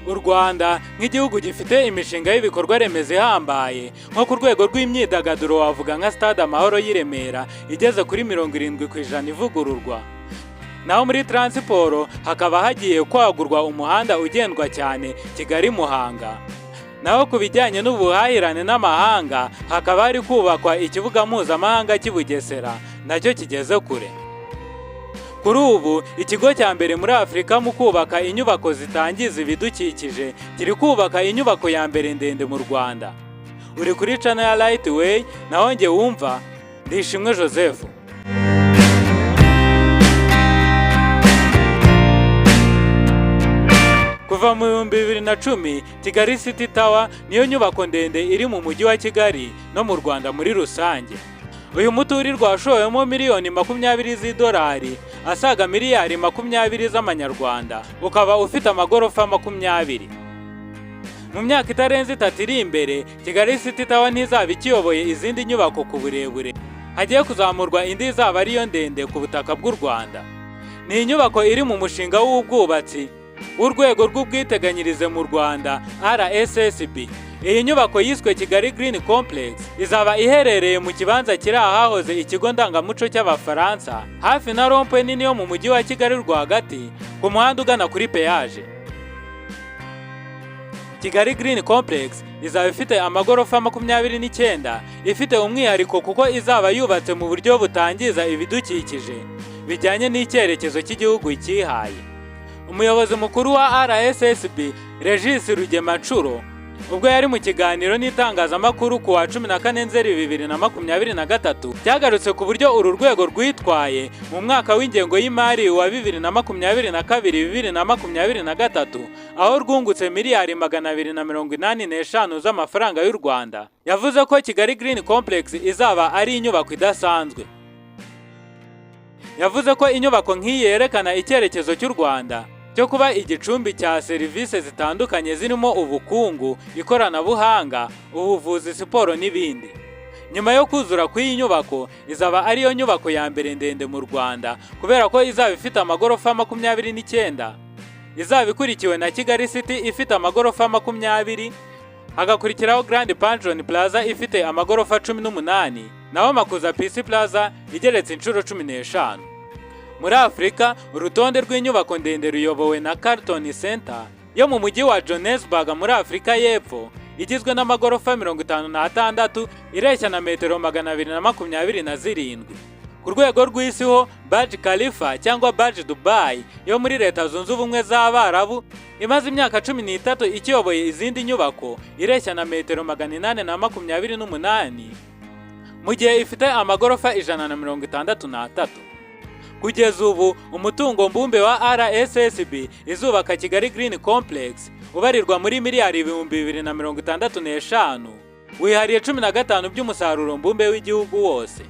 U Rwanda nk'igihugu gifite imishinga y'ibikorwa remezo ihambaye, nko ku rwego rw'imyidagaduro wavuga nka Stade Amahoro y'i Remera igeze kuri 70% ivugururwa. Naho muri transport hakaba hagiye kwagurwa umuhanda ugendwa cyane Kigali Muhanga. Naho ku bijyanye n'ubuhahirane n'amahanga hakaba hari kubakwa ikibuga mpuzamahanga cy'i Bugesera, nacyo kigeze kure. Kuri ubu ikigo cya mbere muri Afurika mu kubaka inyubako zitangiza ibidukikije kiri kubaka inyubako ya mbere ndende mu Rwanda. Uri kuri channel ya Right Way, naho njye wumva Ndishimwe Joseph. Kuva mu 2010, Kigali City Tower niyo nyubako ndende iri mu mujyi wa Kigali no mu Rwanda muri rusange. Uyu muturirwa washowemo miliyoni 20 z'idolari, asaga miliyari 20 z'amanyarwanda, ukaba ufite amagorofa 20. Mu myaka itarenze 3 iri imbere, Kigali City Tower ntizaba ikiyoboye izindi nyubako ku burebure. Hagiye kuzamurwa indi izaba ariyo ndende ku butaka bw'u Rwanda. Ni inyubako iri mu mushinga w'ubwubatsi w'urwego rw'ubwiteganyirize mu Rwanda, RSSB. Iyi nyubako yiswe Kigali Green Complex izaba iherereye mu kibanza kiri ahahoze ikigo ndangamuco cy'Abafaransa, hafi na rond-point nini yo mu mujyi wa Kigali rwagati, ku muhanda ugana kuri péage. Kigali Green Complex izaba ifite amagorofa 29, ifite umwihariko kuko izaba yubatse mu buryo butangiza ibidukikije, bijyanye n'icyerekezo cy'igihugu cyihaye. Umuyobozi mukuru wa RSSB, Regis Rugemanshuro, ubwo yari mu kiganiro n'itangazamakuru ku wa 14 Nzeri 2023, cyagarutse ku buryo uru rwego rwitwaye mu mwaka w'ingengo y'imari wa 2022 2023, aho rwungutse miliyari 285 z'amafaranga y'u Rwanda. Yavuze ko Kigali Green Complex izaba ari inyubako idasanzwe. Yavuze ko inyubako nk'iyi yerekana icyerekezo cy'u Rwanda cyo kuba igicumbi cya serivisi zitandukanye zirimo ubukungu, ikoranabuhanga, ubuvuzi, siporo n'ibindi. Nyuma yo kuzura kw'iyi nyubako, izaba ariyo nyubako ya mbere ndende mu Rwanda kubera ko izaba ifite amagorofa 29. Izaba ikurikiwe na Kigali City ifite amagorofa 20, hagakurikiraho Grand Pension Plaza ifite amagorofa 18, naho Makuza Peace Plaza igeretse inshuro 15. Muri Afurika, urutonde rw'inyubako ndende ruyobowe na Carlton Center yo mu mujyi wa Johannesburg muri Afurika y'Epfo, igizwe n'amagorofa 56, ireshya na metero 227. Ku rwego rw'isi ho, Burj Khalifa cyangwa Burj Dubai yo muri Leta Zunze Ubumwe z'Abarabu imaze imyaka 13 ikiyoboye izindi nyubako, ireshya na metero 828, mu gihe ifite amagorofa 163. Kugeza ubu umutungo mbumbe wa RSSB izubaka Kigali Green Complex ubarirwa muri miliyari 2065, wihariye 15 by'umusaruro mbumbe w'igihugu wose.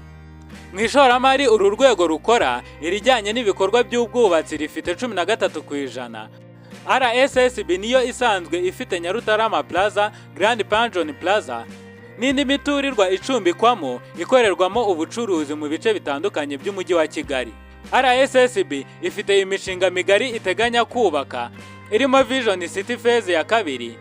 Mu ishoramari uru rwego rukora, irijyanye n'ibikorwa by'ubwubatsi rifite 13%. RSSB niyo isanzwe ifite Nyarutarama Plaza, Grand Pension Plaza n'indi miturirwa icumbikwamo, ikorerwamo ubucuruzi mu bice bitandukanye by'umujyi wa Kigali. RSSB ifite imishinga migari iteganya kubaka irimo Vision City Phase ya kabiri,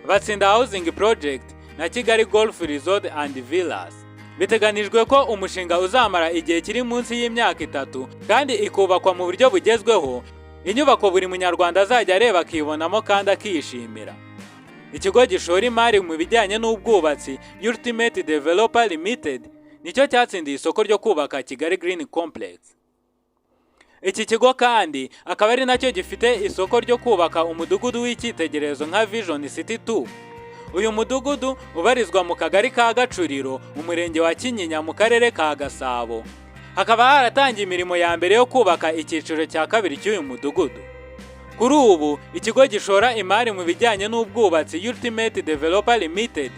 Batsinda Housing Project na Kigali Golf Resort and Villas. Biteganijwe ko umushinga uzamara igihe kiri munsi y'imyaka 3 kandi ikubakwa mu buryo bugezweho, inyubako buri munyarwanda azajya areba akibonamo kandi akishimira. Ikigo gishora imari mu bijyanye n'ubwubatsi Ultimate Developer Limited nicyo cyatsindiye isoko ryo kubaka Kigali Green Complex. Iki kigo kandi akaba ari nacyo gifite isoko ryo kubaka umudugudu w'icyitegererezo nka Vision City 2. Uyu mudugudu ubarizwa mu kagari ka Gacuriro, umurenge wa Kinyinya, mu karere ka Gasabo. Hakaba haratangiye imirimo ya mbere yo kubaka icyiciro cya kabiri cy'uyu mudugudu. Kuri ubu ikigo gishora imari mu bijyanye n'ubwubatsi Ultimate Developer Limited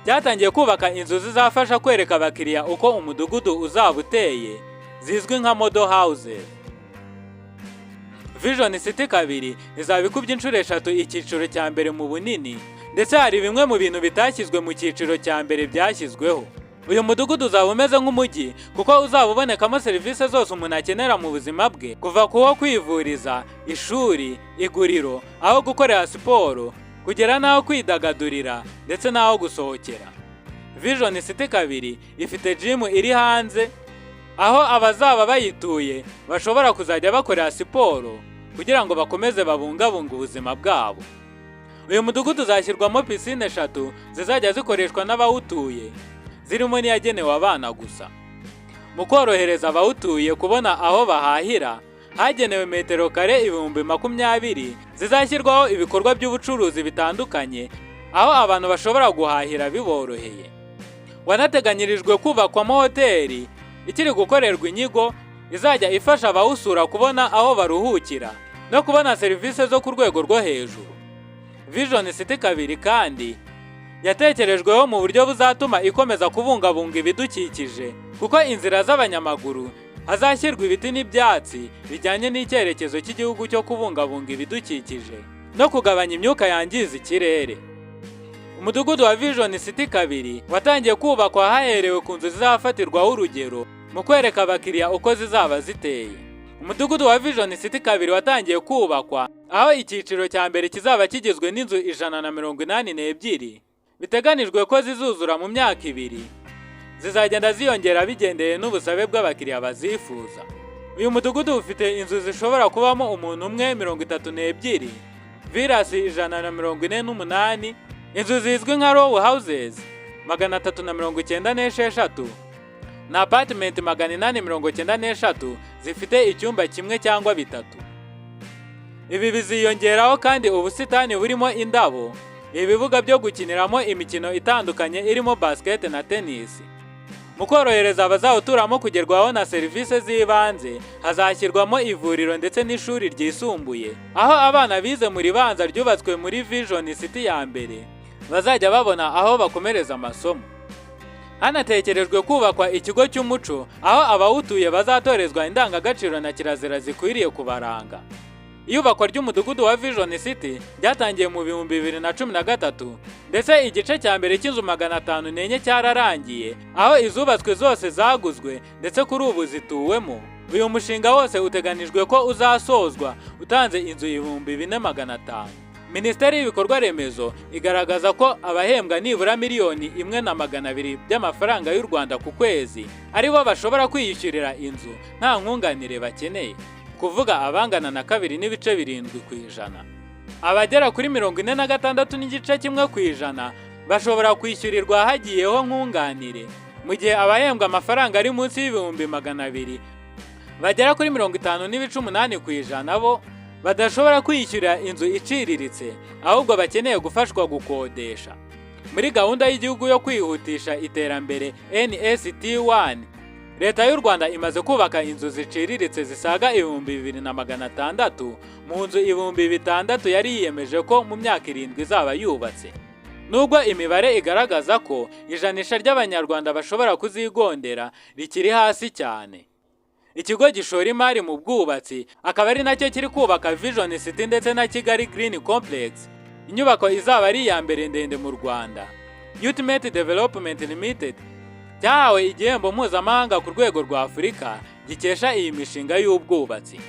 cyatangiye kubaka inzu zizafasha kwereka abakiriya uko umudugudu uzaba uteye, zizwi nka model houses. Vision City kabiri izaba ikubye inshuro eshatu icyiciro cya mbere mu bunini, ndetse hari bimwe mu bintu bitashyizwe mu cyiciro cya mbere byashyizweho. Uyu mudugudu uzaba umeze nk'umujyi, kuko uzaba ubonekamo serivisi zose umuntu akenera mu buzima bwe, kuva ku ho kwivuriza, ishuri, iguriro, aho gukorera siporo, kugera n'aho kwidagadurira ndetse n'aho gusohokera. Vision City 2 ifite gym iri hanze, aho abazaba bayituye bashobora kuzajya bakorera siporo kugira ngo bakomeze babungabunge ubuzima bwabo. Uyu mudugudu uzashyirwamo pisine eshatu zizajya zikoreshwa n'abawutuye, zirimo n'iyagenewe abana gusa. Mu korohereza abawutuye kubona aho bahahira, hagenewe metero kare 20,000 zizashyirwaho ibikorwa by'ubucuruzi bitandukanye, aho abantu bashobora guhahira biboroheye. Wanateganyirijwe kubakwamo hoteli ikiri gukorerwa inyigo, izajya ifasha abawusura kubona aho baruhukira no kubona serivisi zo ku rwego rwo hejuru. Vision City 2 kandi yatekerejweho mu buryo buzatuma ikomeza kubungabunga ibidukikije, kuko inzira z'abanyamaguru hazashyirwa ibiti n'ibyatsi bijyanye n'icyerekezo cy'igihugu cyo kubungabunga ibidukikije no kugabanya imyuka yangiza ikirere. Umudugudu wa Vision City 2 watangiye kubakwa haherewe ku nzu zizafatirwaho urugero mu kwereka abakiriya uko zizaba ziteye. Umudugudu wa Vision City 2 watangiye kubakwa, aho icyiciro cya mbere kizaba kigizwe n'inzu 182, biteganijwe ko zizuzura mu myaka 2, zizagenda ziyongera bigendeye n'ubusabe bw'abakiriya bazifuza. Uyu mudugudu ufite inzu zishobora kubamo umuntu umwe 32, villas 148, inzu zizwi nka row houses 396 na apartment 893 zifite icyumba kimwe cyangwa bitatu. Ibi biziyongeraho kandi ubusitani burimo indabo, ibibuga byo gukiniramo imikino itandukanye irimo basket na tennis. Mu korohereza abazawuturamo kugerwaho na serivisi z'ibanze, hazashyirwamo ivuriro ndetse n'ishuri ryisumbuye, aho abana bize mu ribanza ryubatswe muri Vision City ya mbere bazajya babona aho bakomereza amasomo. Hanatekerejwe kubakwa ikigo cy'umuco, aho abawutuye bazatorezwa indangagaciro na kirazira zikwiriye kubaranga. Iyubakwa ry'umudugudu wa Vision City ryatangiye mu 2013, ndetse igice cya mbere cy'inzu 504 cyararangiye, aho izubatswe zose zaguzwe ndetse kuri ubu zituwemo. Uyu mushinga wose uteganijwe ko uzasozwa utanze inzu 4500. Minisiteri y'Ibikorwa Remezo igaragaza ko abahembwa nibura 1,200,000 by'amafaranga y'u Rwanda ku kwezi aribo bashobora kwiyishyurira inzu nta nkunganire bakeneye, kuvuga abangana na 2.7%. Abagera kuri 46.1% bashobora kwishyurirwa hagiyeho nkunganire, mu gihe abahembwa amafaranga ari munsi y'200,000 bagera kuri 50.8% bo badashobora kwiyishyurira inzu iciriritse, ahubwo bakeneye gufashwa gukodesha. Muri gahunda y'igihugu yo kwihutisha iterambere NST1, Leta y'u Rwanda imaze kubaka inzu ziciriritse zisaga 2600 mu nzu 6000 yari yiyemeje ko mu myaka 7 izaba yubatse, nubwo imibare igaragaza ko ijanisha ry'Abanyarwanda bashobora kuzigondera rikiri hasi cyane. Ikigo gishora imari mu bwubatsi, akaba ari nacyo kiri kubaka Vision City ndetse na Kigali Green Complex, inyubako izaba ari iya mbere ndende mu Rwanda, Ultimate Development Limited, cyahawe igihembo mpuzamahanga ku rwego rwa Afurika gikesha iyi mishinga y'ubwubatsi.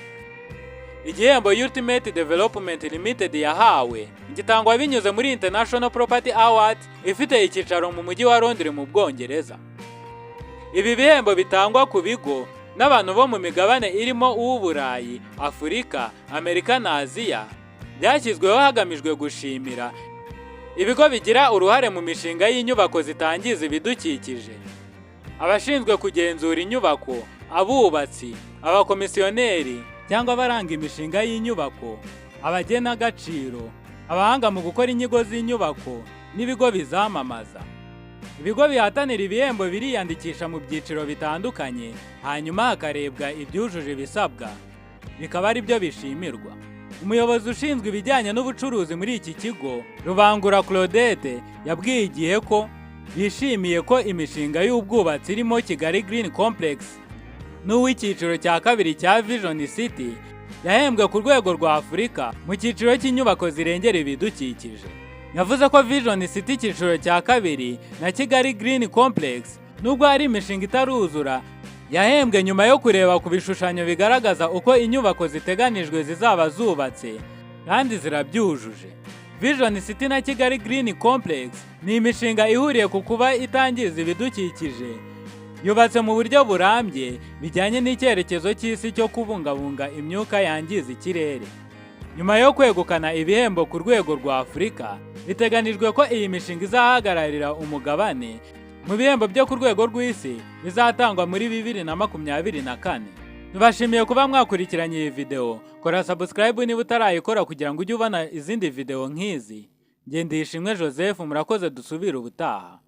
Igihembo Ultimate Development Limited yahawe gitangwa binyuze muri International Property Award ifite icyicaro mu mujyi wa Londres mu Bwongereza. Ibi bihembo bitangwa ku bigo n'abantu bo mu migabane irimo uw'Uburayi, Afurika, Amerika na Aziya, byashyizweho hagamijwe gushimira ibigo bigira uruhare mu mishinga y'inyubako zitangiza ibidukikije, abashinzwe kugenzura inyubako, abubatsi, abakomisiyoneri cyangwa abaranga imishinga y'inyubako, abagenagaciro, abahanga mu gukora inyigo z'inyubako n'ibigo bizamamaza. Ibigo bihatanira ibihembo biriyandikisha mu byiciro bitandukanye, hanyuma hakarebwa ibyujuje ibisabwa, bikaba ari byo bishimirwa. Umuyobozi ushinzwe ibijyanye n'ubucuruzi muri iki kigo, Rubangura Claudette, yabwiye Igihe ko bishimiye ko imishinga y'ubwubatsi irimo Kigali Green Complex n'uw'icyiciro cya kabiri cya Vision City yahembwe ku rwego rwa Afurika mu cyiciro cy'inyubako zirengera ibidukikije. Yavuze ko Vision City icyiciro cya kabiri na Kigali Green Complex Nubwo hari imishinga itaruzura, yahembwe nyuma yo kureba ku bishushanyo bigaragaza uko inyubako ziteganijwe zizaba zubatse, kandi zirabyujuje. Vision City na Kigali Green Complex ni imishinga ihuriye ku kuba itangiza ibidukikije, yubatse mu buryo burambye bijyanye n'icyerekezo cy'isi cyo kubungabunga imyuka yangiza ikirere. Nyuma yo kwegukana ibihembo ku rwego rwa Afurika, biteganijwe ko iyi mishinga izahagararira umugabane mu bihembo byo ku rwego rw'isi bizatangwa muri 2024. Tubashimiye kuba mwakurikiranye iyi video. Kora subscribe niba utarayikora kugira ngo ujye ubona izindi video nk'izi. Ngendishimwe Joseph, murakoze, dusubire ubutaha.